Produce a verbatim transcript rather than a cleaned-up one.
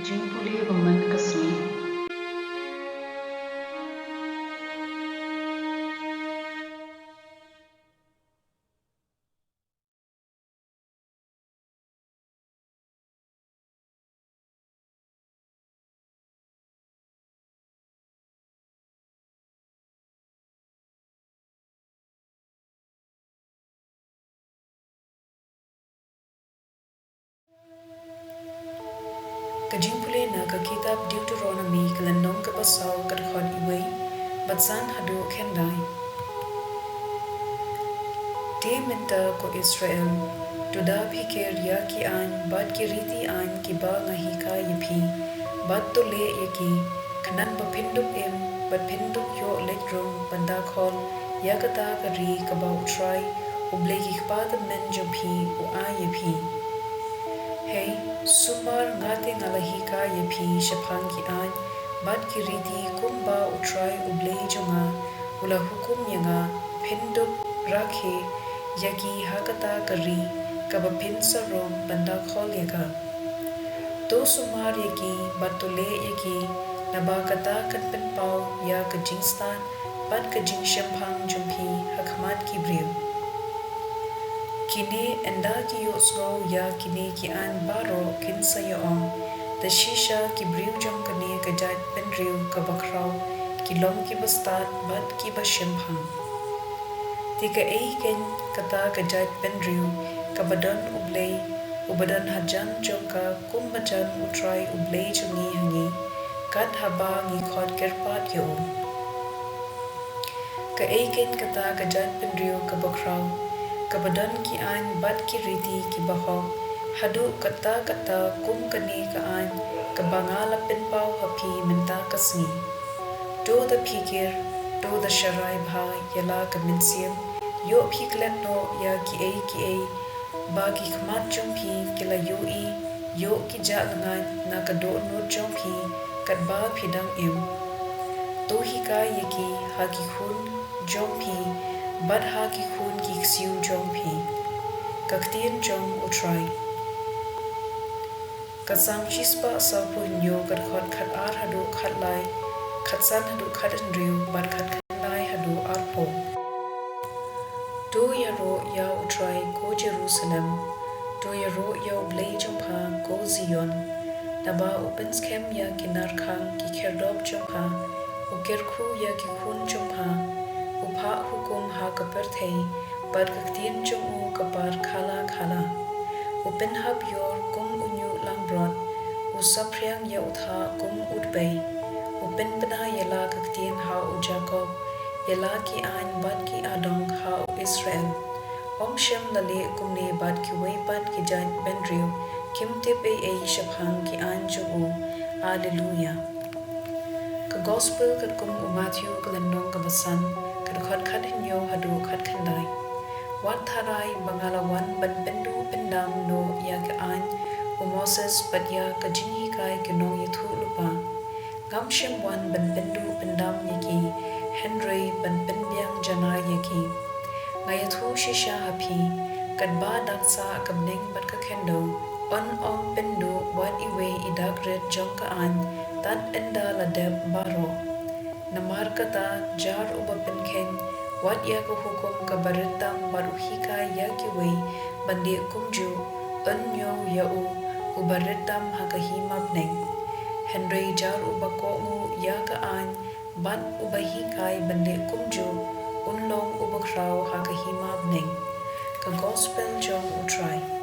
Jingpule ba man ka sngi. Ka jingpule na ka kitab Deuteronomi ka lynnong kaba saw ka dkhot wei bad san haduh khyndai. Te mynta ko Israel, to da pyrkhat ïa ki aiñ bad ki riti aiñ kiba nga hikai ïa phi, bad to leh ïa ki, khnang ba phin dup im bad phin dup ïoh leit rung ban da khol ïa kata ka ri kaba U Trai, U Blei ki kpa tymmen jong phi u ai ïa phi. Hei, sumar nga te nga la hikai ïa phi shaphang ki aiñ bad ki riti kumba U Trai U Blei jong nga u la hukum ïa nga, phin dup rakhe ïa ki ha kata ka ri kaba phin sa rung ban da khol ïa ka. To sumar ïa ki bad to leh ïa ki, naba kata kan pynpaw ïa ka jingstad bad ka jingshemphang jong phi ha khmat ki briew. Kine ynda ki ïohsngew ïa kine ki aiñ baroh kin sa ïa ong, da shisha ki briew jong kane ka jaitbynriew kaba khraw ki long kiba stad bad kiba shemphang. Te kaei keiñ kata ka jaitbynriew kaba don U Blei uba don hajan jong ka kumba jan U Trai U Blei jong ngi ha ngi, kat haba ngi khot kyrpad ïa u? Kaei keiñ kata ka jaitbynriew kaba khraw, kaba don ki aiñ bad ki riti kiba hok, haduh katta katta kum kane ka aiñ kaba nga la pynpaw ha phi mynta ka sngi? To da pyrkhat, to da sharai bha ïa la ka mynsiem, ïoh phi klet noh ïa kiei kiei ba ki khmat jong phi ki la ïohi, ïoh ki jah lyngngait na ka dohnud jong phi katba phi dang im. To hikai ïa ki ha ki khun jong phi bad ha ki khun ki ksiew jong phi. Ka ktien jong U Trai. Ka Salm shispah sawphew hynñiew, ka dkhot khatar haduh khatlai, khatsan haduh khathynriew bad khatkhyndai haduh arphew. To ïaroh ïa U Trai ko Jerusalem, to ïaroh ïa U Blei jong pha ko Zion. Naba u pynskhem ïa ki narkhang ki khyrdop jong pha, u kyrkhu ïa ki khun jong pha. U phah hukum ha ka pyrthei, bad ka ktien jong u ka par khala khala. U pynhap ïor kum u ñiuh langbrot, u saphriang ïa u thah kum u dpei. U pynbna ïa la ka ktien ha u Jakob, ïa la ki aiñ bad ki adong ha u Israel. Ym shym la leh kumne bad kiwei pat ki jaitbynriew, kim tip ei ei shaphang ki aiñ jong u. Alleluia. Ka Gospel katkum u Mathaiw, ka lynnong kaba san, ka dkhot khathynñiew haduh khatkhyndai. Wat tharai ba nga la wan ban pynduh pyndam noh ïa ka aiñ u Moses bad ïa ka jinghikai ki nongïathuhlypa. Ngam shym wan ban pynduh pyndam ïa ki, hynrei ban pynbiang janai ïa ki. Nga ïathuh shisha ha phi, katba dang sah ka bneng bad ka khyndew, yn ym pynduh wat iwei i dak rit jong ka aiñ tad ynda la dep baroh. Namar kata, jar uba pynkheiñ wat ïa ka hukum kaba rit tam bad u hikai ïa kiwei ban leh kumjuh, yn ñiew ïa u uba rit tam ha ka hima bneng. Hynrei jar uba kohnguh ïa ka aiñ bad uba hikai ban leh kumjuh, un long uba khraw ha ka hima bneng. Ka Gospel jong U Trai.